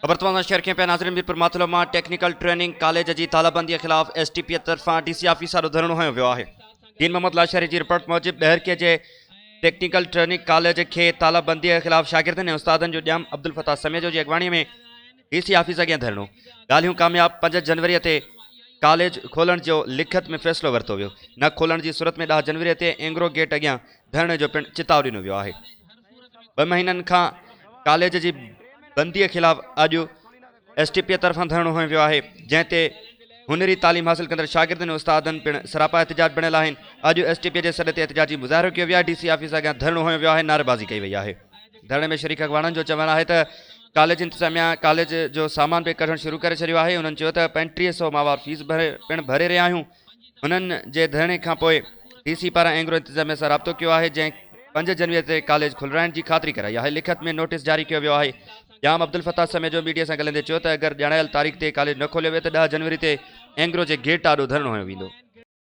خبر توهان سان شيئر ڪيون پيا ناظرين ميرپور ماٿيلو مان ٽيڪنيڪل ٽريننگ ڪاليج جي تالابندي خلاف ايس ٽي پي طرفان ڊي سي آفيس آڏو ڌرڻو هنيو ويو آهي دين محمد لاشاري جي رپورٽ موجب ڏهرڪي جي ٽيڪنيڪل ٽريننگ ڪاليج کي تالابندي خلاف شاگردن ۽ استادن جو ڄام عبدالفتاح سميجو جي اڳواڻي ۾ ڊي سي آفيس اڳيان ڌرڻو ڳالهيون ڪامياب 5 جنوري تي ڪاليج کولڻ جو لکت ۾ فيصلو ورتو ويو نه کولڻ جي صورت ۾ 10 جنوري تي اينگرو گيٽ اڳيان ڌرڻي جو پڻ چتاء ڏنو ويو آهي ٻه مهينن کان ڪاليج جي بندي خلاف اڄ ايس ٽي پي طرفان ڌرڻو هنيو ويو آهي جنهن تي هنري تعليم حاصل ڪندڙ شاگردن ۽ استادن پڻ سراپا احتجاج بڻيل آهن اڄ ايس ٽي پي جي سڏ تي احتجاجي مظاهرو ڪيو ويو آهي ڊي سي آفيس اڳيان ڌرڻو هنيو ويو آهي نعريبازي ڪئي وئي آهي ڌرڻي ۾ شريڪ اڳواڻن جو چوڻ آهي ته ڪاليج انتظاميا ڪاليج جو سامان به ڪڍڻ شروع ڪري ڇڏيو آهي انهن چيو ته 3500 ماهوار فيس پڻ ڀري رهيا آهيون انهن جي ڌرڻي کانپوء ڊي سي پاران اينگرو انتظاميا سان رابطو ڪيو آهي جنهن 5 جنوري تي ڪاليج کولرائڻ جي خاطري ڪرائي آهي لکت ۾ نوٽيس جاري ڪيو ويو آهي ڄام عبدالفتاح سميجو ميڊيا سان ڳالهائيندي چيو ته اگر ڄاڻايل تاريخ تي ڪاليج نه کوليو ويو ته 10 جنوري تي اينگرو جي گيٽ آڏو ڌرڻو هنيو ويندو.